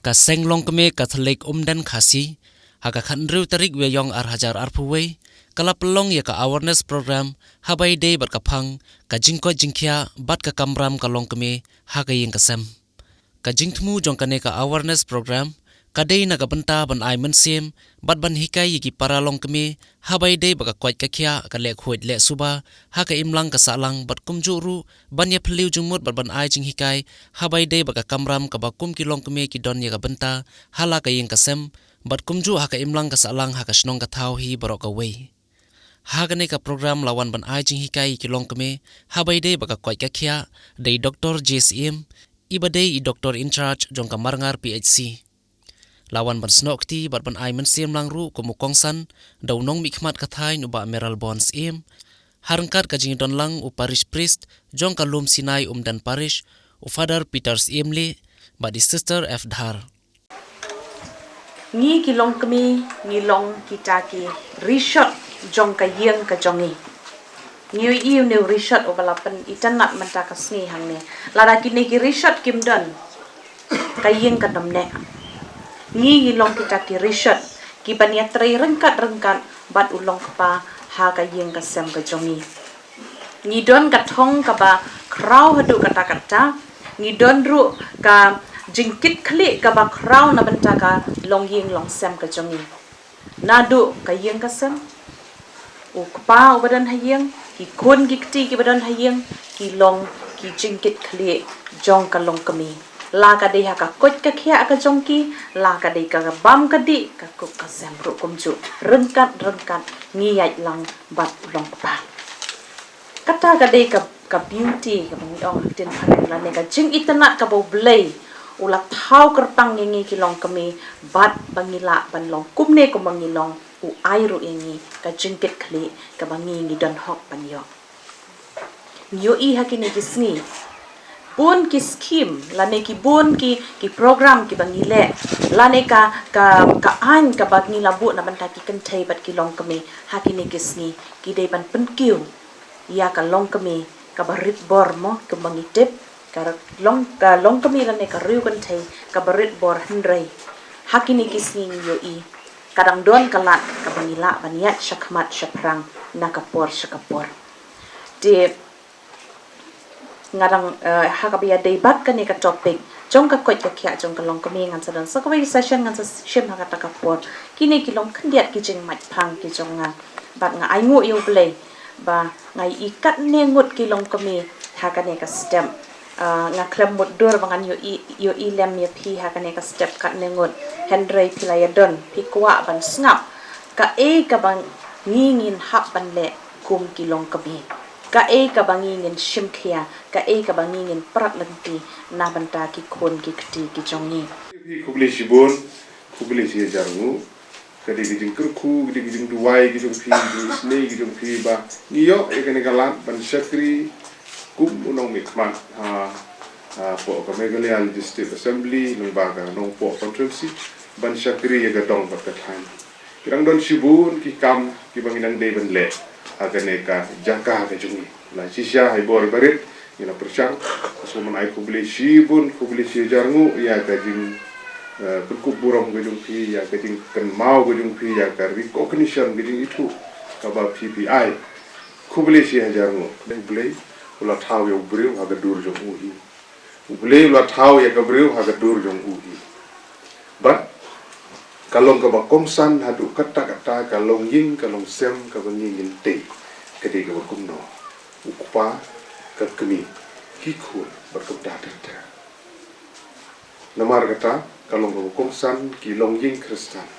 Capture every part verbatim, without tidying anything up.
Ka Seng Longkmie Katholik Umden Khasi, ha ka khathynriew tarik Wei Ïong ar hajar arphew wei, ka la pynlong ïa ka awareness program, ha ba ïadei bad ka phang, ka jingkoit jingkhiah, bad ka kamram ka longkmie, ha ka ïing ka sem. Ka jingthmu jong kane ka awareness program, ka dei na ka bynta ban ai mynsiem, bad ban hikai ïa ki para longkmie, ha ba ïadei bad ka koit ka khiah, ka leh khuid leh suba, ha ka imlang ka sahlang, bad kumjuh ruh, ban ïa phylliew jingmut bad ban ai jinghikai, ha ba ïadei bad ka kamram kaba kum ki longkmie ki don ïa ka bynta, ha la ka ïing ka sem, bad kumjuh ha ka imlang ka sahlang ha ka shnong ka thaw hi baroh kawei. Ha kane ka program la wan ban ai jinghikai ïa ki longkmie, ha ba ïadei bad ka koit ka khiah, da i Doktor J Syiem, i ba dei i Doktor in charge jong ka Marngar P H C. La wan ban snoh kti bad ban ai mynsiem lang ruh kum u kongsan, da u nongmihkhmat ka thaiñ u Bah Meralborn Syiem, ha ryngkat ka jingdon lang u Parish Priest, jong ka Lum Sinai Umden Parish, u Father Peter Syiem Lieh, bad i Sister F Dhar. Ngi ki longkmie, ngi long kita ki rishot jong ka ïing ka jong ngi. Ngi ïohi une u rishot uba la pynitynnad mynta ka sngi hangne. Lada kine ki rishot kim don, ka ïing kan ym neh. Ngi ngi long kita ki rishot, ki ban ïatrei ryngkat ryngkat, bad u longkpa, ha ka ïing ka sem ka jong ngi. Ngi don ka thong kaba khraw haduh katta katta, ngi don ruh ka jingkitkhlieh kaba khraw na bynta ka longïing longsem ka jong ngi. Naduh ka ïing ka sem, u kpa uba don ha ïing, ki khun ki kti kiba don ha ïing, ki long ki jingkitkhlieh jong ka longkmie. La ka dei ha ka koit ka khiah ka jong ki, la ka dei ka bam ka dih, ka kup ka sem ruh kumjuh. Ryngkat ryngkat ngi ïaid lang bad u longkpa. Kata ka dei ka, ka beauty kaba ngi ong ha ktien phareng lane ka jingitynnad kaba U Blei u la thaw kyrpang ïa ngi ki longkmie, bad ba ngi lah ban long kumne kumba ngi long, u ai ruh ïa ngi ka jingkitkhlieh kaba ngi ngi don hok ban ïoh. Ngi ïohi ha kine ki sngi, bun ki skim lane ki bun ki, ki program kiba ngi leh, lane ka, ka, ka aiñ kaba ngi la buh na bynta ki kynthei bad ki longkmie, ha kine ki sngi ki dei ban pynkiew ïa ka longkmie kaba rit bor mo, kumba ngi tip, ka long, ka longkmie lane ka riew kynthei kaba rit bor, hynrei ha kine ki sngi ngi ïohi ka dang don ka lad kaba ngi lah ban ïaid shakhmat shaphrang na ka por sha ka por. Te nga dang, eh, ha kaba ïadei bad kane ka topic jong ka koit ka khiah jong ka longkmie, ngan sa don sa kawei session, ngan sa shim ha kata ka por. Kine ki long khyndiat ki jingmait phang ki jong nga, bad nga ainguh ïa U Blei ba nga ïohi katne ngut ki longkmie ha kane ka step. Ah, nga khlem mutdur ba ngan ïohi, ïohi lem ïa phi ha kane ka step katne ngut, hynrei phi la ïa don, phi kwah ban sngap kaei kaba ngi ngin hap ban leh kum ki longkmie, kaei kaba ngi ngin shimkhia, kaei kaba ngi ngin prat lynti na bynta ki khun ki kti ki jong ngi. Khublei shibun, khublei shihajar nguh. Ka dei ka jingkyrkhu, ka dei ka jingduwai ka jong phi, ka jingisynei ka jong phi ba ngi ïoh ïa kane ka lad ban shakri kum u nongmihkhmat ha, hapoh ka Meghalaya Legislative Assembly, lyngba ka Nongpoh Constituency, ban shakri ïa ka dong bad ka thaiñ. Ki dang don shibun ki kam kiba ngi dang dei ban leh ha kane ka jaka ka jong ngi. La shisha ha i bor i barit ngi la pyrshang. Nga sngewbha ban ai khublei shibun, khublei shihajar nguh ïa ka jing, eh, pynkup burom ka jong phi, ïa ka jingkynmaw ka jong phi, ïa ka recognition, ka jingithuh kaba phi phi ai. Khublei shihajar nguh. U Blei u la thaw ïa u briew ha ka dur jong u hi. U Blei u la thaw ïa ka briew ha ka dur jong u hi. Bad ka long kaba kongsan haduh katta katta ka longïing ka longsem kaba ngi ngin tei, ka dei kaba kumno: u kpa, ka kmie, ki khun, bad kumta ter ter. Namar kata ka long kaba kongsan ki longïing Khristan,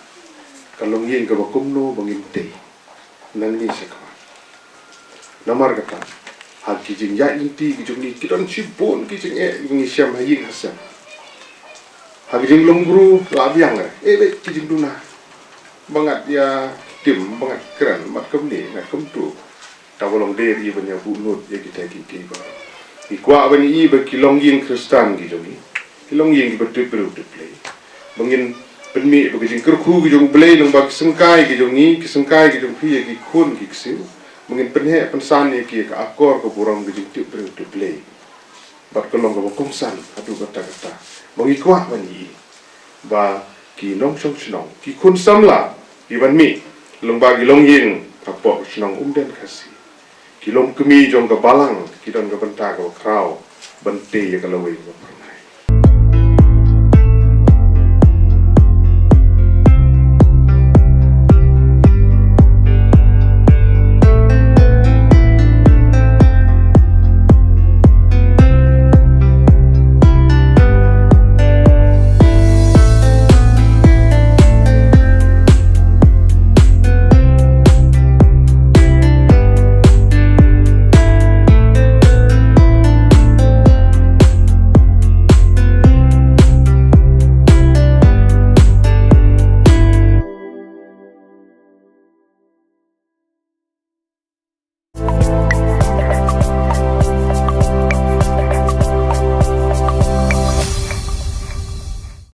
ka longïing kaba kumno ba ngin tei nangne shakhmat. Namar kata ha ki jingïaid lynti ki jong ngi ki don shibun ki jingeh kiba ngi shem ha ïing ha sem. Ha ki jinglong bru la biang eh, eh, ki jingduna. Ba ngat ïa tim, ba ngat kren, mat kumne, ngat kumtu. Te ba long dei ïa ban ïa buh nud ïa kita kiei kiei baroh. Ngi kwah ban ïohi ba ki longïing Khristan ki jong ngi, ki longïing kiba tip briew tip Blei, ba ngin pynmih ba ka jingkyrkhu ka jong U Blei lyngba ki syngkai ki jong ngi, ki syngkai ki jong phi ïa ki khun ki ksiew, ba ngin pynheh pynsan ïa ki ïa ka akor ka burom ka jingtip briew tip Blei. Bad ka long kaba kongsan haduh katta katta ba ngi kwah ban ïohi. ba ki nongshong shnong, ki khun samla, ki ban mih lyngba ki longïing hapoh shnong Umden Khasi, ki longkmie jong ka balang, ki don ka bynta kaba khraw ban tei ïa ka lawei kaba pher.